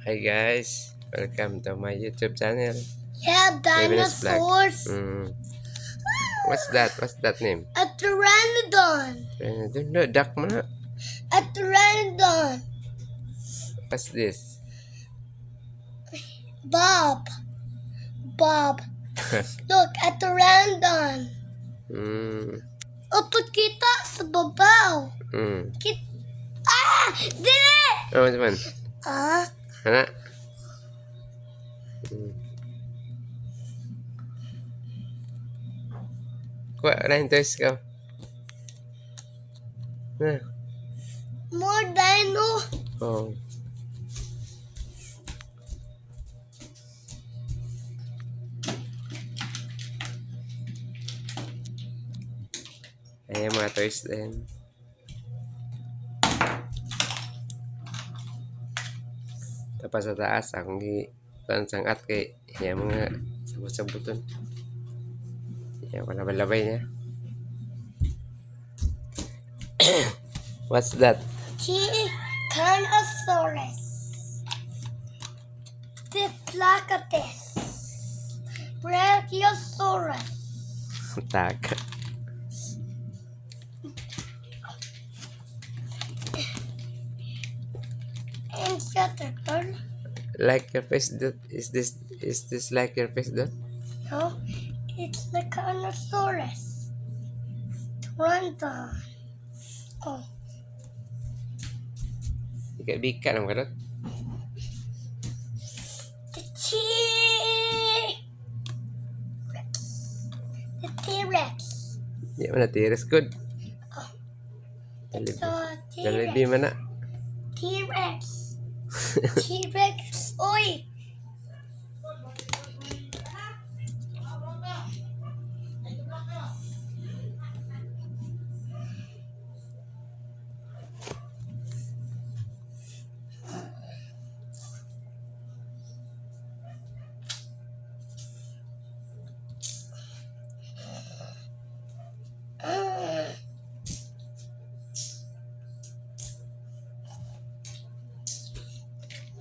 Hi guys, welcome to my YouTube channel. Yeah, Ravenous Vlog. Dinosaurs. What's that? What's that name? A pteranodon. No, duck man na. A pteranodon. What's this? Bob. Bob. Look, a pteranodon. Upakita sa babaw. Kit ah! Dili! Oh, ano man? Ah, Ana? Kuha, wala yung toys ka. Na. More dino. Oh. Ayan mga toys din. Tapos sa taas, akong gi kuan sangat kay iya mga sabot-sabuton. Iya, wala balabay niya. What's that? Tyrannosaurus. Diplodocus. Brachiosaurus. Taka. And turtle. Like your face dot? Is this like your face dot? No, it's the Tyrannosaurus. Pteranodon. Oh, Bika-bika naman ka dot. The T-Rex. The T-Rex. Di man na T-Rex good. Oh, it's Jollibee. a Jollibee T-Rex. Man na. T-Rex. T-Rex. Oy!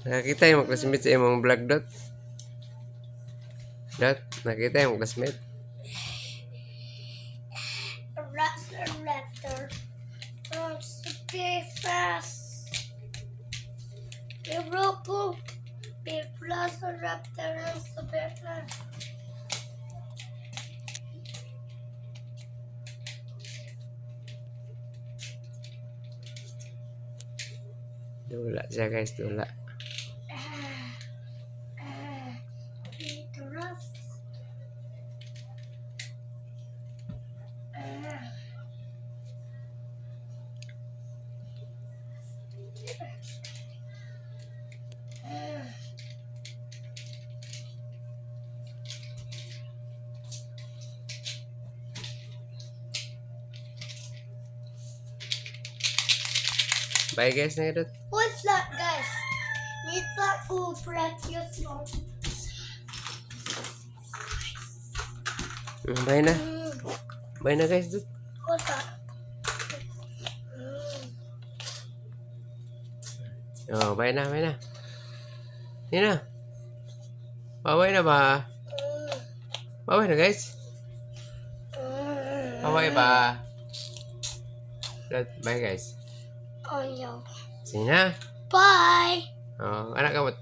Nakakita yung mga classmate sa imong vlog dot? Dot, nakita yung classmate? Velociraptor runs very fast. The Robo the Velociraptor runs very fast. Dula siya guys, dula. Ah, ah, it runs. Ah. Ah. Bye guys na dot. What's that, guys? Nita ko Brachiosaurus. Bye na. Bye na guys dot. What's that? Oh, bye na, bye na. Yun na. Bye na ba? Bye na guys. Bye ba? Dot, bye guys. Oh no. Sige na. Bye. Oh, anak kamot.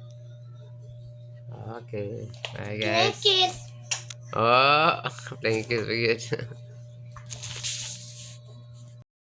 Okay. Bye guys. Thank you. Oh, thank you. Thank you.